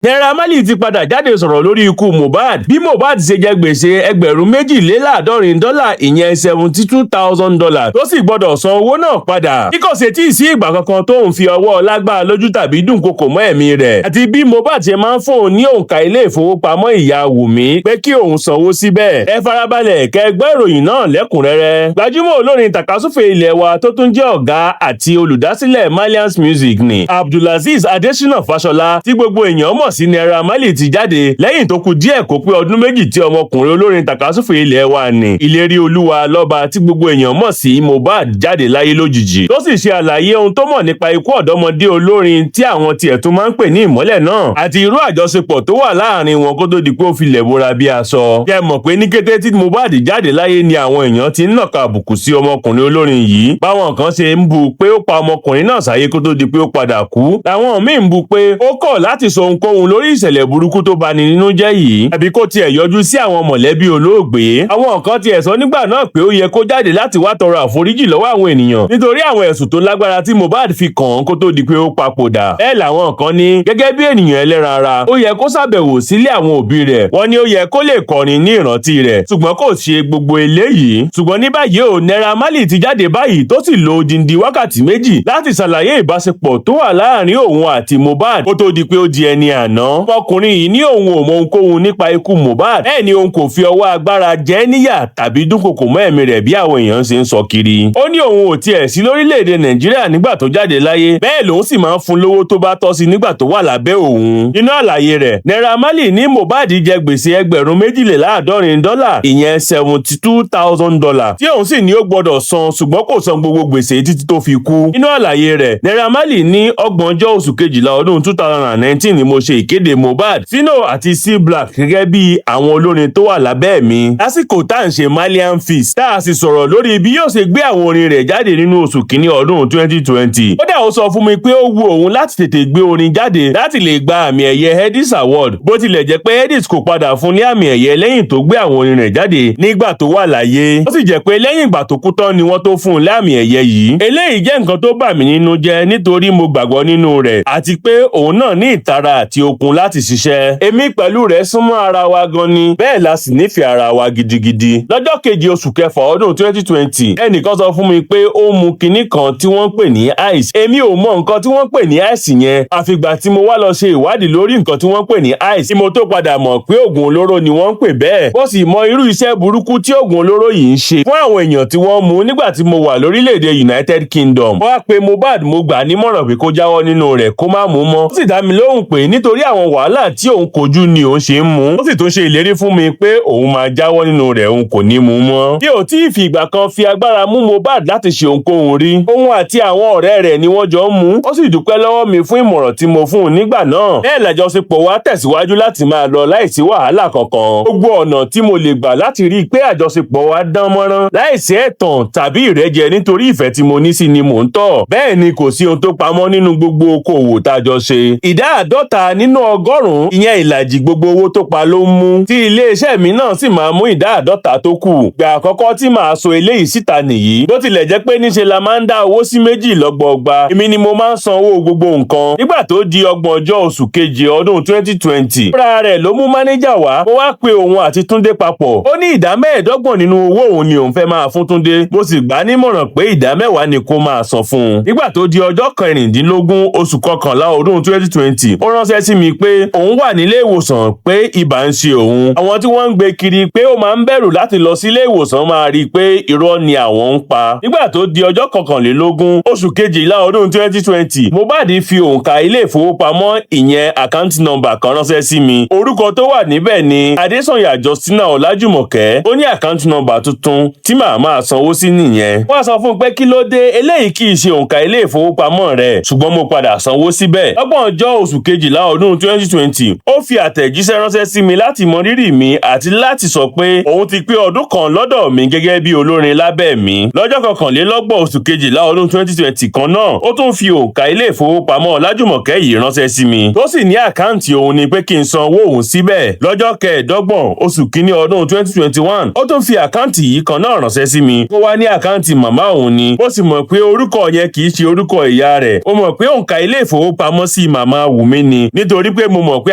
Naira Marley ti padà jáde sọ̀rọ̀ lórí ikú Mohbad, bí Mohbad ṣe jẹ gbèsè 2,082 dọ́là, ìyẹn $72,000, tó sì gbọ́dọ̀ san owó náà padà. Bí kò ṣe tí ì sí ìgbà kankan tó ń fi ọwọ́ lágbára lójú tàbí dúnkokò mọ́ ẹ̀mí rẹ̀, àti bí Mohbad ṣe máa ń fún òun ní òǹkà ilé ìfowópamọ́ ìyá Wùmí pé kí òun sanwó síbẹ̀. Ẹ farabalẹ̀ kẹ́ gbọ́ ìròyìn náà lẹ́kùnrẹ́rẹ́. Gbajúmọ̀ olórin tàkasúfè ilẹ̀ wa tó tún jẹ́ ọ̀gá àti olùdásílẹ̀ Malians Music ní Abdulazeez Adesina Fashola, tí gbogbo èèyàn mọ̀ sí Naira Marley, ti jáde lẹ́yìn tó kù díẹ̀ kó pé ọdún 2 tí ọmọkùnrin olórin tàkasúfè ilẹ̀ wa ní Ìlérí Olúwa Lọ́ba, tí gbogbo èèyàn mọ̀ sí Mohbad, jáde láyé lójijì, tó sì ṣe àlàyé ohun tó mọ̀ nípa ikú ọ̀dọ́mọdé olórin tí àwọn tiẹ̀ tún máa ń pè ní ìmọ́lẹ̀ náà, àti irú àjọṣepọ̀ tó wà láàrin wọn kó tó di pé ó filẹ̀ bora bí aṣọ. Jẹ́ mọ̀ pé ní kété tí Mohbad jáde láyé ni àwọn èèyàn ti ń nàka àbùkù sí ọmọkùnrin olórin yìí. Báwọn kan ṣe ń bu pé ó pa ọmọkùnrin náà sáyé kó tó di pé ó padà kú, làwọn míì ń bu pé ó kọ̀ láti sọ ohunkóhun lórí ìṣẹ̀lẹ̀ burúkú tó bani nínú jẹ́ yìí, àbí kó tiẹ̀ yọjú sí àwọn mọ̀lẹ́bí olóògbé. Àwọn kan tiẹ̀ sọ nígbà náà pé ó yẹ kó jáde láti wá tọrọ àforíjì lọ́wọ́ àwọn ènìyàn nítorí àwọn ẹ̀sùn tó lágbára tí Mohbad fi kàn án kó tó di pé ó papòdà. Bẹ́ẹ̀ làwọn kan ní gẹ́gẹ́ bí ènìyàn ẹlẹ́ran ara, ó yẹ kó ṣàbẹ̀wò sílé àwọn òbí rẹ̀. Wọ́n ní ó yẹ kó lè kọrin ní ìrántí rẹ̀, ṣùgbọ́n kò ṣe gbogbo eléyìí. Ṣùgbọ́n ní báyìí o, Naira Marley ti jáde báyìí, tó sì lo odindi wákàtí 2 láti ṣàlàyé ìbáṣepọ̀ tó wà láàrin òun àti Mohbad kó tó di pé ó di ẹni àná. Ọkùnrin yìí ní òun ò mọ ohunkóhun nípa ikú Mohbad, bẹ́ẹ̀ ni òun kò fi ọwọ́ agbára jẹ níyà tàbí dúnkokò mọ́ ẹ̀mí rẹ̀ bí àwọn èèyàn ṣe ń sọ kiri. Ó ní òun ò tiẹ̀ sí lórílẹ̀‐èdè Nàìjíríà nígbà tó jáde láyé, bẹ́ẹ̀ lòun sì máa ń fún lówó tó bá tọ́ sí nígbà tó wà lábẹ́ òun. Nínú àlàyé rẹ̀, Naira Marley ní Mohbad jẹ gbèsè 2,082 dọ́là, ìyẹn $72,000, tí òun sì ní ó gbọ́dọ̀ san, ṣùgbọ́n kò san gbogbo gbèsè títí tó fi kú. Nínú àlàyé rẹ̀, Naira Marley ní 30ọjọ́ oṣù kejìlá ọdún 2019 ni mo ṣe ìkéde Mohbad, Phyno àti C Black gẹ́gẹ́ bí àwọn olórin tó wà lábẹ́ mi lásìkò tá à ń ṣe Malian Feast, tá a sì sọ̀rọ̀ lórí bí yóò ṣe gbé àwọn orin rẹ̀ jáde nínú oṣù kínní ọdún 2020. Kódà, ó sọ fún mi pé ó wu òun láti tètè gbé orin jáde láti lè gba àmì ẹ̀yẹ Headies Award, bó tilẹ̀ jẹ́ pé Headies kò padà fún ní àmì ẹ̀yẹ lẹ́yìn tó gbé àwọn orin rẹ̀ jáde nígbà tó wà láyé. Ó sì jẹ́ pé lẹ́yìn ìgbà tó kú tán ni wọ́n tó fún un lámì ẹ̀yẹ yìí. Eléyìí jẹ́ nǹkan tó bà mí nínú jẹ́ nítorí mo gbàgbọ́ nínú rẹ̀ àti pé òun náà ní ìtara àti okun láti ṣiṣẹ́. Èmi pẹ̀lú rẹ̀ súnmọ́ ara wa gan ni, bẹ́ẹ̀ la sì nífẹ̀ẹ́ ara wa gidigidi. Lọ́jọ́ keje oṣù kẹfà ọdún 2020, ẹnìkan sọ fún mi pé ó mu kinní kan tí wọ́n ń pè ní ice. Èmi ò mọ nǹkan tí wọ́n ń pè ní ice yẹn, àfìgbà tí mo wá lọ ṣe ìwádìí lórí nǹkan tí wọ́n ń pè ní ice tí mo tó padà mọ̀ pé oògùn olóró ni wọ́n ń pè bẹ́ẹ̀. Ó sì mọ irú iṣẹ́ burúkú tí oògùn olóró yìí ń ṣe fún àwọn èèyàn tí wọ́n mú nígbà tí mo wà lórílẹ̀‐èdè United Kingdom. Wọ́n á pe Mohbad, mo gbà á nímọ̀ràn pé kó jáwọ́ nínú rẹ̀, kó má mú mọ́. Ó sì dá mi lóhùn pé nítorí àwọn wàhálà tí òun kojú ni òun ṣe ń mú. Ó sì tún ṣe ìlérí fún mi pé òun máa jáwọ́ nínú rẹ̀, òun kò ní mú mọ́. Mi ò tí ì fi ìgbà kan fi agbára mú Mohbad láti ṣe ohunkóhun rí. Òun àti àwọn ọ̀rẹ́ rẹ̀ ni wọ́n jọ ń mú. Ó sì dúpẹ́ lọ́wọ́ mi fún ìmọ̀ràn tí mo fún un nígbà náà. Bẹ́ẹ̀ làjọṣepọ̀ wa tẹ̀síwájú láti máa lọ láìsí wàhálà kankan. Gbogbo ọ̀nà tí mo lè gbà láti rí i pé àjọṣepọ̀ wa dán mọ́rán láìsí ẹ̀tàn tàbí ìrẹ́jẹ nítorí ìfẹ́ tí mo ní sí ni mò ń tọ̀. Bẹ́ẹ̀ ni kò sí ohun tó pamọ́ nínú gbogbo okòwò tá a jọ ṣe. Ìdá 50 nínú ọgọ́rùn-ún, ìyẹn ìlàjì gbogbo owó tó pa ló ń mú, tí iléeṣẹ́ mi náà sì máa mú ìdá 50 tó kù. Gbà àkọ́kọ́ tí màá sọ eléyìí síta nìyí. Bó tilẹ̀ jẹ́ pé níṣe la máa ń dá owó sí méjì lọ́gbọọgba, èmi ni mo máa ń san owó gbogbo nǹkan. Nígbà tó di 30ọjọ́ oṣù keje ọdún 2020, fúnra rẹ̀ ló mú mánéjà wá. Mo wá pe òun àti Túndé papọ̀. Ó ní ìdá 25 nínú owó òun ni òun fẹ́ máa fún Túndé. Mo sì gbà á nímọ̀ràn pé ìdá 10 ni kó máa san fún un. Nígbà tó di ọjọ́ 16 oṣù kọkànlá ọdún 2020, ó ránṣẹ́ sí mi pé òun wà nílé ìwòsàn, pé ibà ń ṣe òun. Àwọn tí wọ́n ń gbé kiri pé ó máa ń bẹ̀rù láti lọ sílé ìwòsàn máa rí i pé irọ́ ni àwọn ń pa. Nígbà tó di ọjọ́ 21 oṣù kejìlá ọdún 2020, Mohbad fi òǹkà ilé ìfowópamọ́, ìyẹn account number kan, ránṣẹ́ sí mi. Orúkọ tó wà níbẹ̀ ni Adésànyà Justina Ọlájùmọ̀kẹ́. Ó ní account number tuntun tí màá máa sanwó sí nìyẹn. Wọ́n sọ fún un pé kí ló dé, eléyìí kì í ṣe òǹkà ilé ìfowópamọ́ rẹ̀, ṣùgbọ́n mo padà sanwó síbẹ̀. 30ọjọ́ oṣù kejìlá ọdún 2020, ó fi àtẹ̀jíṣẹ́ ránṣẹ́ sí mi láti mọ rírì mi àti láti sọ pé òun ti pé ọdún kan lọ́dọ̀ mi gẹ́gẹ́ bí olórin lábẹ́ mi. Lọ́jọ́ 21 oṣù kejìlá ọdún 2020 kan náà, ó tún fi òǹkà ilé ìfowópamọ́ Ọlájùmọ̀kẹ́ yìí ránṣẹ́ sí mi, tó sì ní account òun ni pé kí n san owó òun síbẹ̀. Lọ́jọ́ 25 oṣù kínní ọdún 2021, ó tún fi account yìí kan náà ránṣẹ́ sí mi. Ó wá ní account màmá òun ni. Ó sì mọ̀ pé orúkọ yẹn kì í ṣe orúkọ ìyá rẹ̀. Ó mọ̀ pé òǹkà ilé ìfowópamọ́sí màmá Wùmí ni nítorí Nítorí pé mo mọ̀ pé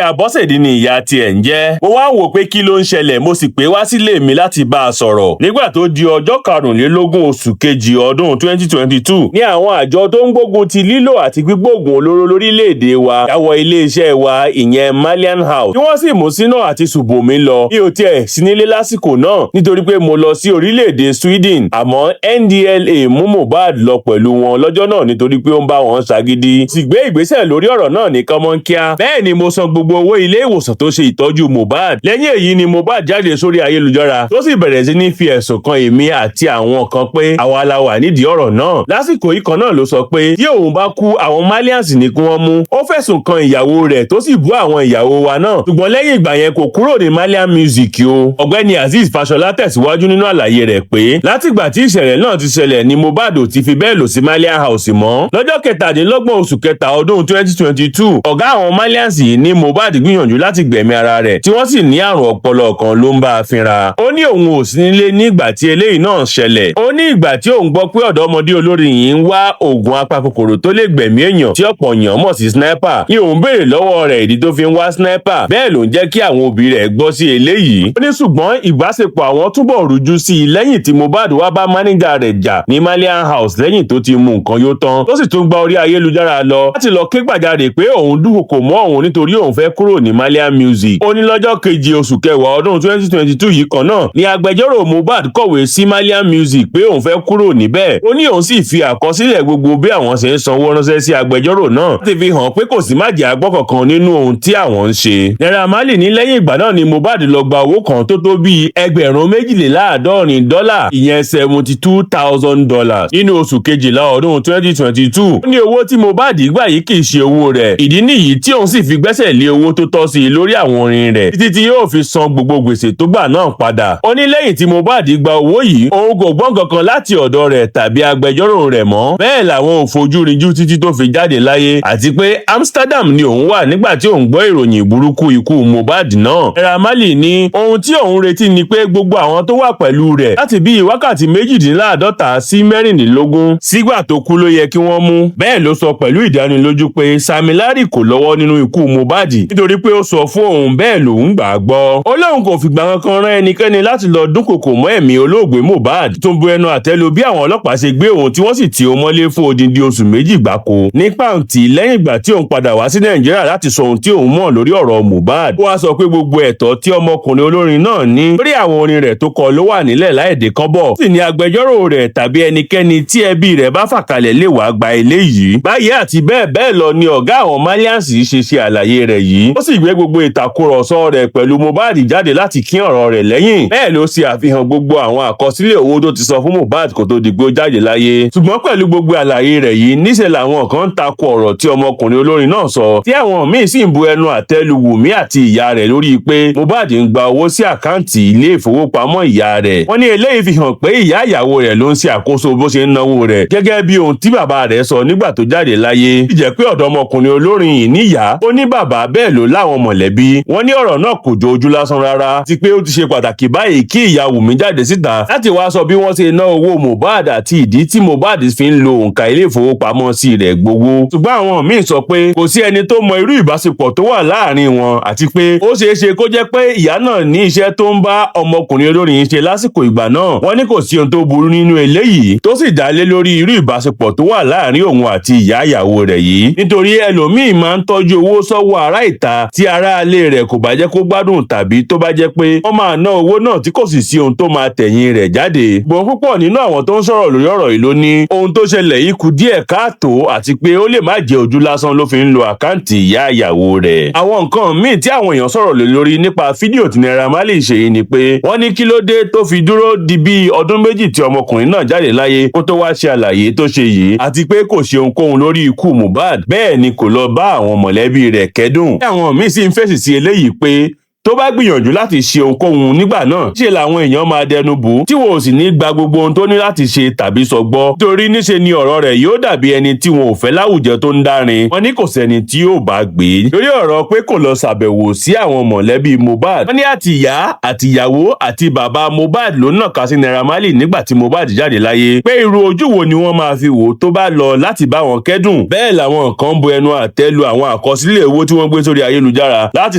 Abọ́sẹ̀dé ni ìyá tiẹ̀ ń jẹ́. Mo wá wò pé kí ló ń ṣẹlẹ̀, mo sì pé wá sílé mi láti bá a sọ̀rọ̀. Nígbà tó di ọjọ́ 25 oṣù kejì ọdún 2022 ní àwọn àjọ tó ń gbógun ti lílò àti gbígbógun olóró lórílẹ̀‐èdè wa ya wọ iléeṣẹ́ wa, ìyẹn Marlian House, tí wọ́n sì mú Sínà àti Ṣùbòmí lọ. Mi ò tiẹ̀ sí nílé lásìkò náà nítorí pé mo lọ sí orílẹ̀-èdè Sweden, àmọ́ NDLEA mú Mohbad lọ pẹ̀lú wọn lọ́jọ́ náà nítorí pé ó ń bá wọn ṣagídí. Sì gbé ìgbésẹ̀ lórí ọ̀rọ̀ náà ní kánmọ́nkíá. Bẹ́ẹ̀ ni mo san gbogbo owó ilé ìwòsàn tó ṣe ìtọ́jú Mohbad. Lẹ́yìn èyí ni Mohbad jáde sórí ayélujára tó sì bẹ̀rẹ̀ sí ní fi ẹ̀sùn kan èmi àti àwọn kan pé àwa la wà nídìí ọ̀rọ̀ náà. Lásìkò yìí kan náà ló sọ pé tí òun bá kú, àwọn Marlians ní kí wọ́n mú. Ó fẹ̀sùn kan ìyàwó rẹ̀ tó sì bú àwọn ìyàwó wa náà. Ṣùgbọ́n lẹ́yìn ìgbà yẹn, kò kúrò ní Marlian Music o. Ọ̀gbẹ́ni Azeez Fashola tẹ̀síwájú nínú àlàyé rẹ̀ pé látìgbà tí ìṣẹ̀lẹ̀ náà ti ṣẹlẹ̀ ni Mohbad ò ti fi bẹ́ẹ̀ lò sí Marlian House mọ́. Lọ́jọ́ 27 oṣù kẹta ọdún 2022, ọ̀gá àwọn Marlians yìí ní Mohbad gbìyànjú láti gbẹ̀mí ara rẹ̀, tí wọ́n sì ní àrùn ọpọlọ kan ló ń bá a fínra. Ó ní òun ò sí nílé nígbà tí eléyìí náà ṣẹlẹ̀. Ó ní ìgbà tí òun gbọ́ pé ọ̀dọ́mọdé olórin yìí ń wá oògùn apakòkòrò tó lè gbẹ̀mí èèyàn tí ọ̀pọ̀ èèyàn mọ̀ sí sniper ní òun béèrè lọ́wọ́ rẹ̀ ìdí tó fi ń wá sniper. Bẹ́ẹ̀ ló ń jẹ́ kí àwọn òbí rẹ̀ gbọ́ sí eléyìí. Ó ní ṣùgbọ́n ìbáṣepọ̀ àwọn túbọ̀ rújú sí i lẹ́yìn tí Mohbad wá bá mánéjà rẹ̀ jà ní Marlian House lẹ́yìn tó ti mu nǹkan yó tán, tó sì tún gba orí ayélujára lọ láti lọ ké gbàjarè pé òun dúnkokò mọ́ òun nítorí òun fẹ́ kúrò ní Marlian Music. Ó ní lọ́jọ́ keje oṣù kẹwàá ọdún 2022 yìí kan náà ni agbẹjọ́rò Mohbad kọ̀wé sí Marlian Music pé òun fẹ́ kúrò níbẹ̀. Ó ní òun sì fi àkọsílẹ̀ gbogbo bí àwọn ṣe ń sanwó ránṣẹ́ sí agbẹjọ́rò náà láti fi hàn pé kò sí májẹ̀ agbọ́ kankan nínú ohun tí àwọn ń ṣe. Naira Marley ní lẹ́yìn ìgbà náà ni Mohbad lọ gba owó kan tó tó bíi 72,000 dọ́là, ìyẹn $72,000, nínú oṣù kejìlá ọdún 2022. Ó ní owó tí Mohbad gbà yìí kì í ṣe owó rẹ̀. Ìdí nìyí tí òun sì fi gbẹ́sẹ̀ lé owó tó tọ́ sí i lórí àwọn orin rẹ̀ títí tí yóò fi san gbogbo gbèsè tó gbà náà padà. Ó ní lẹ́yìn tí Mohbad gba owó yìí, òun kò gbọ́ nǹkankan láti ọ̀dọ̀ rẹ̀ tàbí agbẹjọ́rò rẹ̀ mọ́. Bẹ́ẹ̀ làwọn ò fojú rinjú títí tó fi jáde láyé, àti pé Amsterdam ni òun wà nígbà tí òun gbọ́ ìròyìn burúkú ikú Mohbad náà. Naira Marley ní ohun tí òun retí ni pé gbogbo àwọn tó wà pẹ̀lú rẹ̀ láti bíi wákàtí 48 sí 24 sígbà tó kú ló yẹ kí wọ́n mú. Bẹ́ẹ̀ ló sọ pẹ̀lú ìdánilójú pé Sam Larry kò lọ́wọ́ nínú ikú Mohbad nítorí pé ó sọ fún òun, bẹ́ẹ̀ lòun gbà á gbọ́. Ó lóun kò fìgbà kankan rán ẹnikẹ́ni láti lọ dúnkòkò mọ́ ẹ̀mí olóògbé Mohbad. Tún bu ẹnu àtẹ́ lu bí àwọn ọlọ́pàá ṣe gbé òun tí wọ́n sì tì òun mọ́lé fún odindi oṣù 2 gbáko ní pàǹtí lẹ́yìn ìgbà tí òun padà wá sí Nàìjíríà láti sọ ohun tí òun mọ̀ lórí ọ̀rọ̀ Mohbad. Ó wá sọ pé gbogbo ẹ̀tọ́ tí ọmọkùnrin olórin náà ní lórí àwọn orin rẹ̀ tó kọ ló wà nílẹ̀ láìdé kọ́bọ̀, sì ní agbẹjọ́rò rẹ̀ tàbí ẹnikẹ́ni tí ẹbí rẹ̀ bá fà kalẹ̀ lè wá gba eléyìí. Báyìí àti bẹ́ẹ̀ bẹ́ẹ̀ lọ ni ọ̀gá àwọn Marlians ṣe ṣe àlàyé rẹ̀ yìí. Ó sì gbé gbogbo ìtàkùrọ̀sọ rẹ̀ pẹ̀lú Mohbad jáde láti kín ọ̀rọ̀ rẹ̀ lẹ́yìn. Bẹ́ẹ̀ ló ṣe àfihàn gbogbo àwọn àkọsílẹ̀ owó tó ti san fún Mohbad kó tó di pé ó jáde láyé. Ṣùgbọ́n pẹ̀lú gbogbo àlàyé rẹ̀ yìí, níṣẹ́ làwọn kan ń takò ọ̀rọ̀ tí ọmọkùnrin olórin náà sọ, tí àwọn míín sì ń bu ẹnu àtẹ́ lu Wùmí àti ìyá rẹ̀ lórí pé Mohbad ń gba owó sí àkáǹtì ilé ìfowópamọ́ ìyá rẹ̀. Wọ́n ní eléyìí fi hàn pé ìyá ìyàwó rẹ̀ ló ń ṣe àkóso bó ṣe ń náwó rẹ̀, gẹ́gẹ́ bí ohun tí bàbá rẹ̀ sọ nígbà tó jáde láyé. Ìjẹ́ pé ọ̀dọ́mọkùnrin olórin yìí níyàá, ó ní bàbá, bẹ́ẹ̀ ló láwọn mọ̀lẹ́bí. Wọ́n ní ọ̀rọ̀ náà kò jọ ojú lásán rárá, ti pé ó ti ṣe pàtàkì báyìí kí ìyá Wùmí jáde síta láti wá sọ bí wọ́n ṣe ná owó Mohbad àti ìdí tí Mohbad fi ń lo òǹkà ilé ìfowópamọ́sí rẹ̀ gbowó. Ṣùgbọ́n àwọn míín sọ pé kò sí ẹni tó mọ irú ìbáṣepọ̀ tó wà láàrin wọn, àti pé ó ṣeé ṣe kó jẹ́ pé ìyá náà ní iṣẹ́ tó ń bá ọmọkùnrin olórin ṣe lásìkò ìgbà náà. Wọ́n ní kò sí ohun tó burú nínú eléyìí tó sì dá lé lórí irú ìbáṣepọ̀ tó wà láàrin òun àti ìyá ìyàwó rẹ̀ yìí, nítorí ẹlòmíín máa ń tọ́jú owó sọ́wọ́ ará ìta tí ará ilé rẹ̀ kò bá jẹ́ kó gbádùn, tàbí tó bá jẹ́ pé wọ́n máa ná owó náà tí kò sì sí ohun tó máa tẹ̀yìn rẹ̀ jáde. Gbọ̀n púpọ̀ nínú àwọn tó ń sọ̀rọ̀ lórí ọ̀rọ̀ yìí ló ní ohun tó ṣẹlẹ̀ yìí kù díẹ̀ káàtó, àti pé ó lè má jẹ́ ojú lásán ló fi ń lo àkáǹtì ìyá ìyàwó rẹ̀. Àwọn nǹkan míì tí àwọn èèyàn sọ̀rọ̀ lé lórí nípa fídíò tí Naira Marley ṣe yìí ni pé wọ́n ní kí ló dé tó fi dúró di bíi ọdún 2 tí ọmọkùnrin náà jáde láyé kó tó wá ṣe àlàyé tó ṣe yìí, àti pé kò ṣe ohunkóhun lórí ikú Mohbad, bẹ́ẹ̀ ni kò lọ bá àwọn mọ̀lẹ́bí rẹ̀ kẹ́dùn. Àwọn míì sì ń fèsì sí eléyìí pé tó Tó bá gbìyànjú láti ṣe ohunkóhun nígbà náà, ṣe làwọn èèyàn máa dẹnu bò ó, tí wọn ò sì ní gba gbogbo ohun tó ní láti ṣe tàbí sọ gbọ́, torí níṣe ni ọ̀rọ̀ rẹ̀ yóò dàbí ẹni tí wọn ò fẹ́ láwùjọ tó ń dárin. Wọn ní kò sẹ́ni tí yóò bá gbé lórí ọ̀rọ̀ pé kò lọ ṣàbẹ̀wò sí àwọn mọ̀lẹ́bí Mohbad. Wọ́n ní àti ìyá àti ìyàwó àti bàbá Mohbad ló nàka sí Naira Marley nígbà tí Mohbad jáde láyé, pé irú ojú wo ni wọ́n máa fi wò tó bá lọ láti bá wọn kẹ́dùn. Bẹ́ẹ̀ làwọn kan bu ẹnu àtẹ́ lu àwọn àkọsílẹ̀ owó tí wọ́n gbé sórí ayélujára láti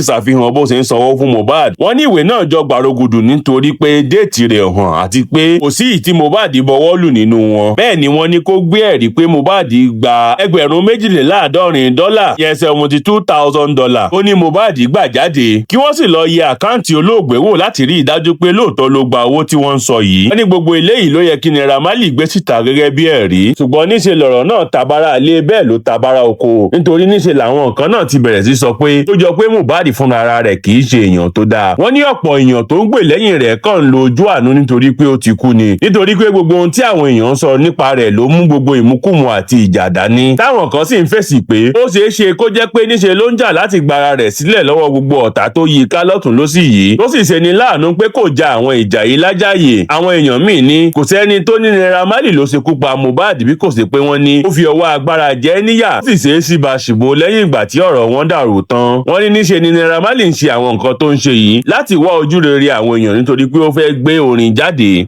ṣàfihàn bó ṣe ń sanwó fún Mohbad. Wọ́n ní ìwé náà jọ gbàrọgùdù nítorí pé date rẹ̀ hàn àti pé kò sí ìtí Mohbad bọwọ́ lù nínú wọn. Bẹ́ẹ̀ ni wọ́n ní kó gbé ẹ̀rí pé Mohbad gba 72,000 dọ́là yẹn, $72,000, ó ní Mohbad gbà jáde, kí wọ́n sì lọ yẹ àkáǹtì olóògbé wò láti rí i dájú pé lóòótọ́ ló gba owó tí wọ́n ń sọ yìí. Wọ́n ní gbogbo eléyìí ló yẹ kí Naira Marley gbé síta gẹ́gẹ́ bí ẹ̀rí, ṣùgbọ́n níṣe lọ̀rọ̀ náà tabara lé, bẹ́ẹ̀ ló tabara oko, nítorí níṣe làwọn kan náà ti bẹ̀rẹ̀ sí sọ pé ó jọ pé Mohbad fúnra ara rẹ̀ kì í ṣe èèyàn tó dáa. Wọ́n ní ọ̀pọ̀ èèyàn tó ń gbè lẹ́yìn rẹ̀ kàn ń lo ojú àánú nítorí pé ó ti kú ni, nítorí pé gbogbo ohun tí àwọn èèyàn ń sọ nípa rẹ̀ ló mú gbogbo ìmúkùmù àti ìjà dání, táwọn kan sì ń fèsì pé ó ṣeé ṣe kó jẹ́ pé níṣe ló ń jà láti gbára rẹ̀ sílẹ̀ lọ́wọ́ gbogbo ọ̀tá tó yí i ká lọ́tùn lósì yìí, tó sì ṣe ní láàánú pé kò ja àwọn ìjà yìí lájàyè. Àwọn èèyàn míì ní kò sẹ́ni tó ní Naira Marley ló ṣekú pa Mohbad, bí kò sí pé wọ́n ní ó fi ọwọ́ agbára jẹ́ níyà, ó sì ṣe é síbaṣìbo lẹ́yìn ìgbà tí ọ̀rọ̀ wọn dàrú tán. Wọ́n ní níṣe ni Naira Marley ń ṣe àwọn nǹkan tó ń ṣe yìí láti wá ojú rere àwọn èèyàn, nítorí pé ó fẹ́ gbé orin jáde.